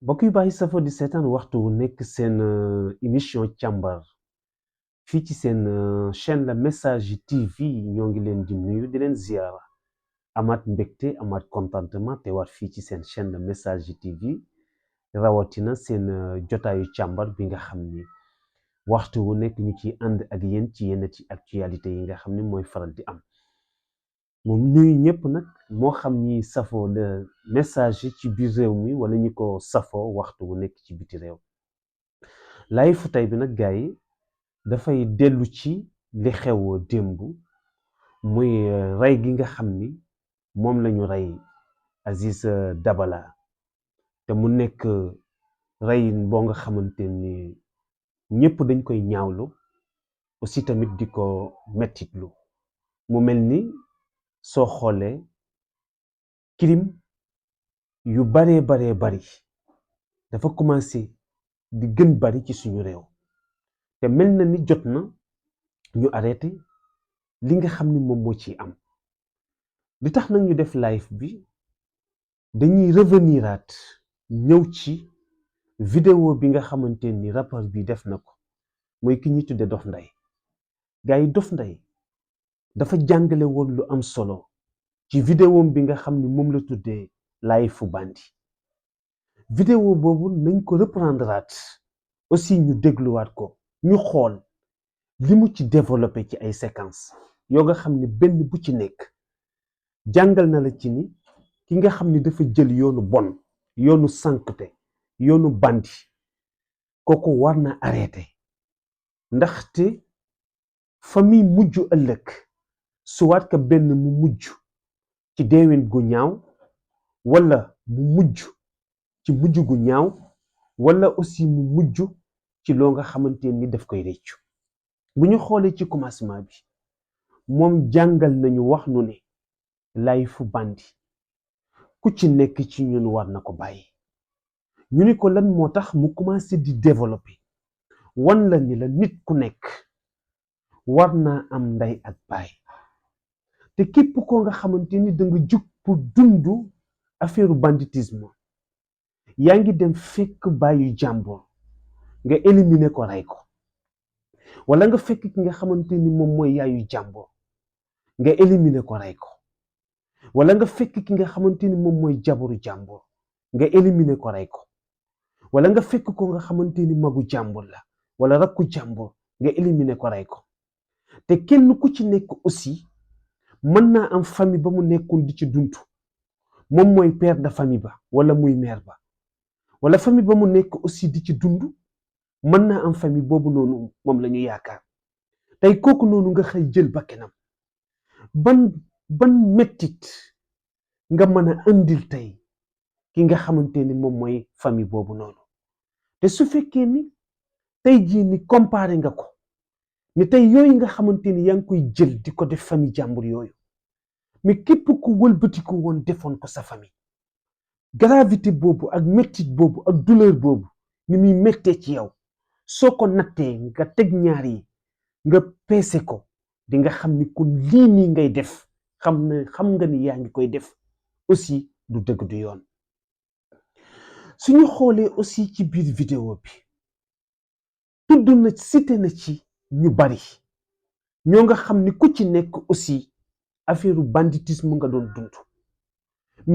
mbokk yu bàyyi safo di seetaan waxtu wu nekk seen émission càmbar fii ci seen chaîne la message TV ñoo ngi leen di nuyu di leen ziara amaat mbégte amaat contentement te waat fii ci seen chaîne la message TV rawatina seen jotaayu càmbar bi nga xam ni waxtu wu nekk ñu ciy ànd ak yéen ci yenn ci actualité yi nga xam ni mooy faral di am moom nuyu ñëpp nag moo xam ñi safoo le message ci biir réew mi wala ñi ko safoo waxtu wu nekk ci biti réew live tey bi nag gars yi dafay dellu ci li xew démb muy rey gi nga xam ni moom lañu rey Aziz Dabala te mu nekk rey boo nga xamante ni ñëpp dañ koy ñaawlu aussi tamit di ko mettitlu mu mel ni soo xoolee crime yu baree bari dafa commencé di gën bari ci suñu réew te mel na ni jot na ñu arrêté li nga xam ni moom moo ciy am li tax nag ñu def live bi dañuy reveniraat ñëw ci vidéo bi nga xamante ni rapport bi def na ko mooy ki ñuy tudde Dof Nday gars yi Dof Nday dafa jàngale woon lu am solo ci vidéo bi nga xam ni moom la tuddee Life Bandi vidéo boobu nañ ko reprendraat aussi ñu dégluwaat ko ñu xool li mu ci développé ci ay séquences yoo nga xam ni benn bu ci nekk jàngal na la ci ni ki nga xam ni dafa jël yoonu bon yoonu sankte yoonu bandi kooku war na arrêté ndaxte fa muy mujj ëllëg suwaat ka benn mu mujj ci deewin gu ñaaw wala mu mujj ci mujj gu ñaaw wala aussi mu mujj ci loo nga xamante ni daf koy réccu bu ñu xoolee ci commencement bi moom jàngal nañu wax nu ne Life Bandi ku ci nekk ci ñun war na ko bàyyi ñu ni ko lan moo tax mu commencé di développer wan la ni la nit ku nekk war naa am ndey ak baay te képp koo nga xamante ni da nga jug pour dundu affaire banditisme yaa ngi dem fekk bàyyu jàmbur nga éliminer ko rey ko wala nga fekk ki nga xamante ni moom mooy yaayu jàmbur nga éliminer ko rey ko wala nga fekk ki nga xamante ni moom mooy jabaru jàmbur nga éliminer ko rey ko wala nga fekk ko nga xamante ni magu jàmbur la wala rakku jàmbur nga éliminer ko rey ko te kenn ku ci nekk aussi mën naa am famille ba mu nekkoon di ci dund moom mooy père de famille ba wala muy mère ba wala famille ba mu nekk aussi di ci dund mën naa am famille boobu noonu moom la ñu yaakaar tey kooku noonu nga xëy jël bakkanam ban mettit nga mën a indil tey ki nga xamante ni moom mooy famille boobu noonu te su fekkee ni tey jii ni comparé nga ko ni tey yooyu nga xamante ni yaa ngi koy jël di ko def famille jàmbur yooyu mais képp ku wëlbatiku woon defoon ko sa famille gravité boobu ak mettit boobu ak douleur boobu ni muy mettee ci yow soo ko nattee nga teg ñaar yi nga peese ko di nga xam ni kon lii nii ngay def xam nga ni yaa ngi koy def aussi du dëgg du yoon suñu xoolee aussi ci biir vidéo bi tudd na cité na ci ñu bari ñoo nga xam ni ku ci nekk aussi affaire banditisme nga doon dund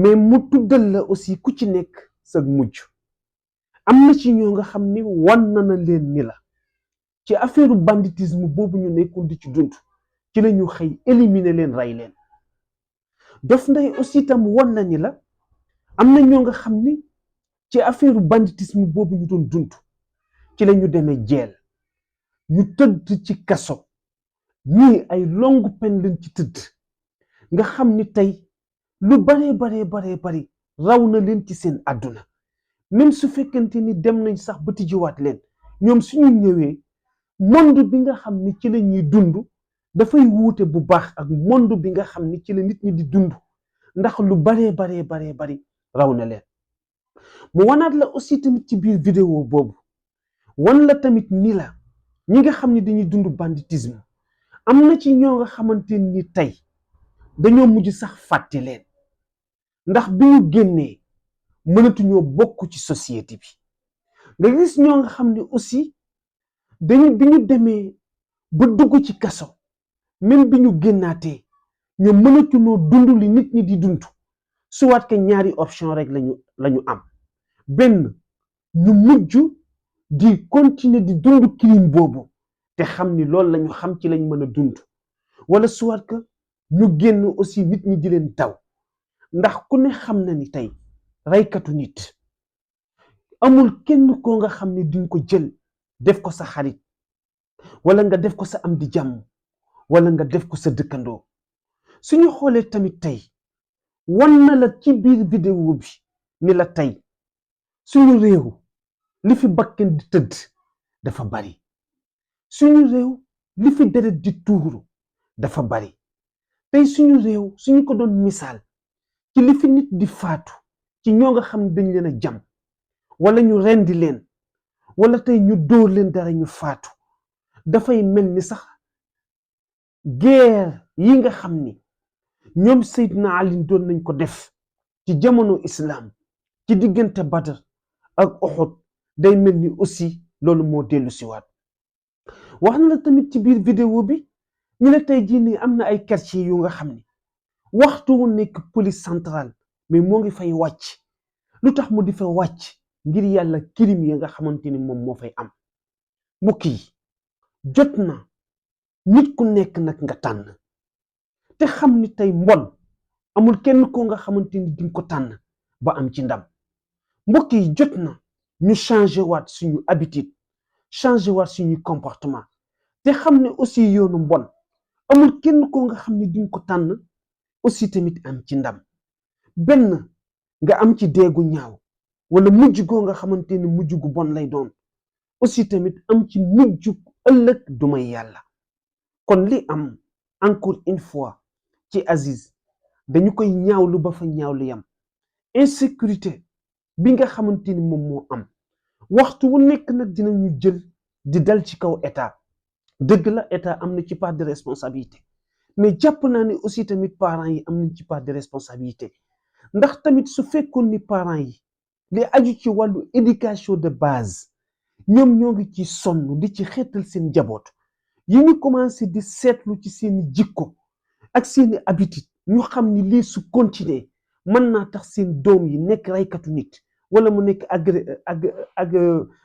mais mu tuddal la aussi ku ci nekk sa mujj am na ci ñoo nga xam ni wan na leen ni la ci affaire banditisme boobu ñu nekkul di ci dund ci la ñu xëy éliminer leen rey leen Dof Nday aussi tam wan na ni la am na ñoo nga xam ni ci affaire banditisme boobu ñu doon dund ci la ñu demee jeel ñu tëdd ci kaso ñii ay longue peine lañ ci tëdd nga xam ni tey lu bari raw na leen ci seen àdduna même su fekkente ni dem nañ sax ba tijjiwaat leen ñoom suñu ñëwee monde bi nga xam ni ci la ñuy dund dafay wuute bu baax ak monde bi nga xam ni ci la nit ñi di dund ndax lu bari raw na leen mu wanaat la aussi tamit ci biir vidéo boobu wan la tamit ni la ñi nga xam ni dañuy dund banditisme am na ci ñoo nga xamante ni tey dañoo mujj sax fàtte leen ndax bi ñu génnee mënatuñoo bokk ci société bi nga gis ñoo nga xam ne aussi bi ñu demee ba dugg ci kaso même bi ñu génnaatee ñoom mënatuñoo dund li nit ñi di dund soit que ñaari option rek lañu am benn ñu mujj di continuer di dund crime boobu te xam ni loolu lañu xam ci lañ mën a dund wala soit que ñu génn aussi nit ñi di leen daw ndax ku ne xam na ni tey reykatu nit amul kenn koo nga xam ne dinga ko jël def ko sa xarit wala nga def ko sa am di jàmm wala nga def ko sa dëkkandoo suñu xoolee tamit tey wan na la ci biir vidéo bi ni la tey suñu réew li fi bakken di tëdd dafa bari suñu réew li fi deret di tuuru dafa bari tey suñu réew suñu ko doon misaal ci li fi nit di faatu ci ñoo nga xam ne dañ leen a jam wala ñu rendi leen wala tey ñu dóor leen dara ñu faatu dafay mel ni sax guerre yi nga xam ni ñoom Seydina Ali doon nañ ko def ci jamono islam ci diggante Badr ak Uhud day mel ni aussi loolu moo dellu siwaat wax na la tamit ci biir vidéo bi ñu la tey jii nii am na ay quartier yu nga xam ni waxtu wu nekk police centrale mais moo ngi fay wàcc lu tax mu di fa wàcc ngir yàlla crime ya nga xamante ni moom moo fay am mbokk yi jot na nit ku nekk nag nga tànn te xam ni tey mbon amul kenn koo nga xamante ni dinga ko tànn ba am ci ndam mbokk yi jot na ñu changé waat suñu habitude changé waat suñu comportement te xam ne aussi yoonu mbon amul kenn koo nga xam ne dinga ko tànn aussi tamit am ci ndam benn nga am ci deegu ñaaw wala mujj goo nga xamante ni mujj gu bon lay doon aussi tamit am ci mujj ëllëg du may yàlla kon li am encore une fois ci Aziz dañu koy ñaawlu ba fa ñaawlu yam insécurité bi nga xamante ni moom moo am waxtu wu nekk nag dinañu jël di dal ci kaw état dëgg la état am na ci part de responsabilité mais jàpp naa ne aussi tamit parents yi am nañ ci part de responsabilité ndax tamit su fekkoon ni parents yi li aju ci wàllu éducation de base ñoom ñoo ngi ci sonn di ci xeetal seen njaboot yi ñu commencé di seetlu ci seeni jikko ak seeni habitude ñu xam ni lii su continuer mën naa tax seen doom yi nekk raykatu nit wala mu nekk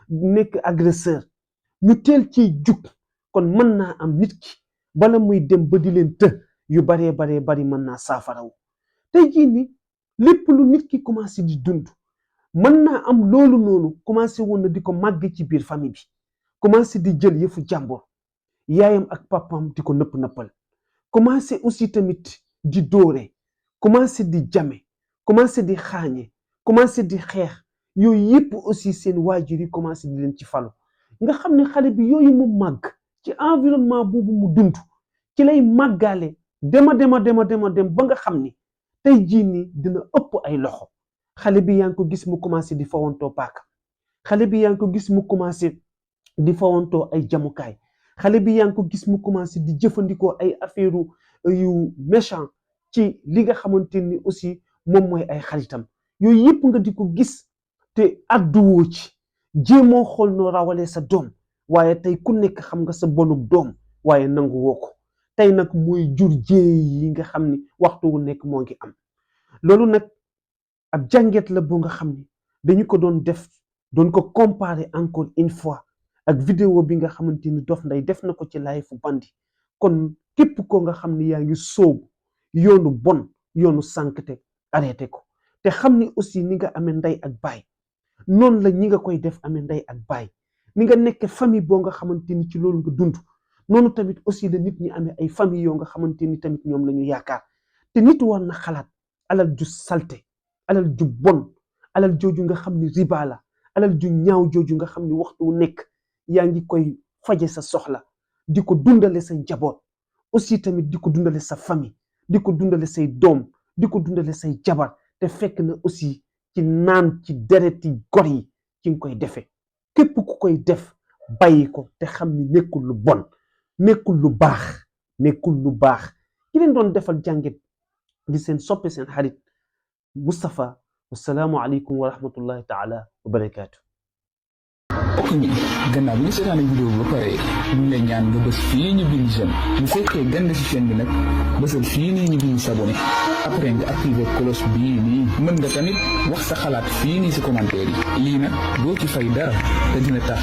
nekk agresseur ñu teel ciy jug kon mën naa am nit ki bala muy dem ba di leen të yu baree bari mën naa saafaraw tey jii ni lépp lu nit ki commencé di dund mën naa am loolu noonu commencé woon na di ko màgg ci biir famille bi commencé di jël yëfu jàmbur yaayam ak papam di ko nëpp-nëppal commencé aussi tamit di dóore commencé di jame commencé di xaañe commencé di xeex yooyu yëpp aussi seen waajur yi commencé di leen ci falu nga xam ne xale bi yooyu mu màgg ci environnement boobu mu dund ci lay màggaale dem ba nga xam ni tey jii nii dina ëpp ay loxo xale bi yaa ngi ko gis mu commencé di fawantoo paaka xale bi yaa ngi ko gis mu commencé di fawantoo ay jamukaay xale bi yaa ngi ko gis mu commencé di jëfandikoo ay affaire yu méchant ci li nga xamante ni aussi moom mooy ay xaritam yooyu yëpp nga di ko gis te adduwoo ci jéemoo xool noo rawalee sa doom waaye tey ku nekk xam nga sa bonub doom waaye nangu woo ko tey nag mooy jur jéey yi nga xam ni waxtu wu nekk moo ngi am loolu nag ab jànget la bu nga xam ni dañu ko doon def doon ko comparer encore une fois ak vidéo bi nga xamante ni Dof Ndeye def na ko ci live bandi kon képp ko nga xam ni yaa ngi sóobu yoonu bon yoonu sànkte arrêté ko te xam ni aussi ni nga amee ndey ak baay noonu la ñi nga koy def amee ndey ak baay ni nga nekk famille boo nga xamante ni ci loolu nga dund noonu tamit aussi la nit ñi amee ay famille yoo nga xamante ni tamit ñoom la ñu yaakaar te nit war na xalaat alal ju salte alal ju bon alal jooju nga xam ni riba la alal ju ñaaw jooju nga xam ni waxtu wu nekk yaa ngi koy faje sa soxla di ko dundale sa njaboot aussi tamit di ko dundale sa famille di ko dundale say doom di ko dundale say jabar te fekk na aussi ci naan ci dereti gor yi ci nga koy defee képp ku koy def bàyyi ko te xam ni nekkul lu bon nekkul lu baax ki leen doon defal jànget di seen soppe seen xarit Moustapha wassalaamu aleykum wa rahmatullahi taala wa barakaatu. mbokk mi gannaaw bi nga seetaane vidéo bi ba pare ñu ngi lay ñaan nga bës fii ñu bind j'aime bu fekkee gande si chaîne bi nag bësal fii nii ñu bind s'abonné après nga activé cloche bii nii mën nga tamit wax sa xalaat fii nii si commentaire yi lii nag doo ci fay dara te dina tax